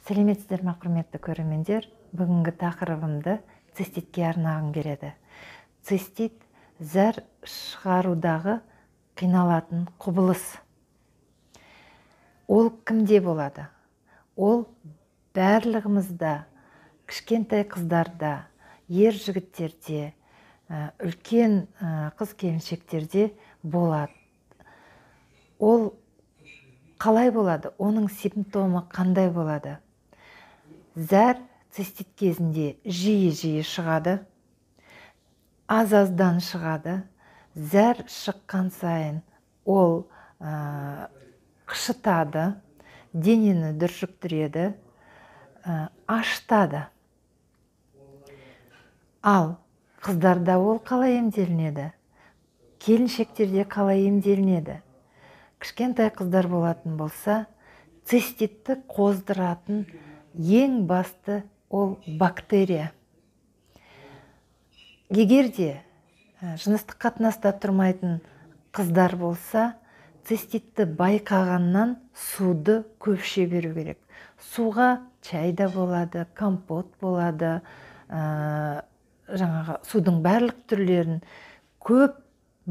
Сәлеметсіздер ме, құрметті көрермендер? Бүгінгі тақырыбымды циститке арнағым келеді. Цистит – зәр шығарудағы қиналатын құбылыс. Ол кімде болады? Ол барлығымызда, кішкентай қыздарда, ер жігіттерде, үлкен қыз келіншектерде болады. Ол қалай болады? Оның симптомы қандай болады? Зәр цистит кезінде жиі-жиі шығады, аз-аздан шығады. Зәр шыққан сайын ол қышытады, денені дүршіктіреді, ашытады. Ал қыздарда ол қалай емделінеді? Келіншектерде қалай емделінеді? Кішкентай қыздар болатын болса, циститті қоздыратын ең басты ол бактерия. Егер де жыныстық қатынаста тұрмайтын қыздар болса, циститті байқағаннан суды көп іше беру керек. Суға чай да болады, компот болады, жаңағы судың барлық түрлерін көп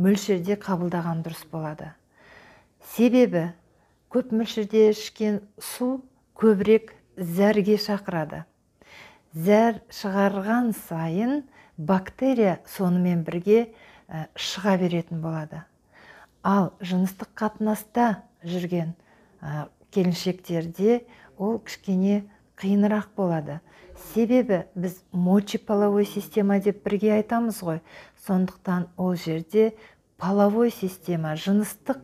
мөлшерде қабылдаған дұрыс болады. Себебі көп мөлшерде ішкен су көбірек зәрге шақырады. Зәр шығарған сайын бактерия сонымен бірге шыға беретін болады. Ал жыныстық қатынаста жүрген келіншектерде ол кішкене қиынырақ болады. Себебі біз мочеполовой система деп бірге айтамыз ғой. Сондықтан ол жерде половой система, жыныстық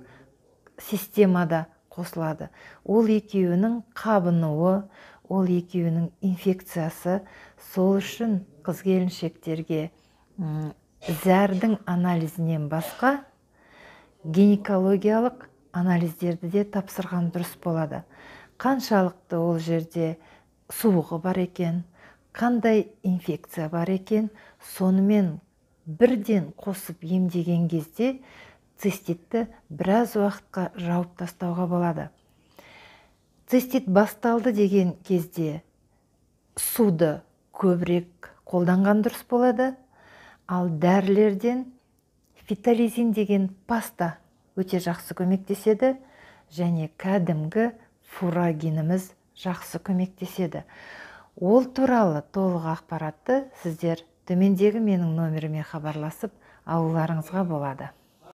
системада қосылады. Ол екеуінің қабынуы, ол екеуінің инфекциясы. Сол үшін қыз келіншектерге зәрдің анализінен басқа гинекологиялық анализдерді де тапсырған дұрыс болады. Қаншалықты ол жерде суығы бар екен, қандай инфекция бар екен, сонымен бірден қосып емдеген кезде циститті біраз уақытқа жауып тастауға болады. Цистит басталды деген кезде суды көбірек қолданған дұрыс болады. Ал дәрілерден фитолизин деген паста өте жақсы көмектеседі және кәдімгі фурагиніміз жақсы көмектеседі. Ол туралы толық ақпаратты сіздер төмендегі менің номеріме хабарласып алуларыңызға болады.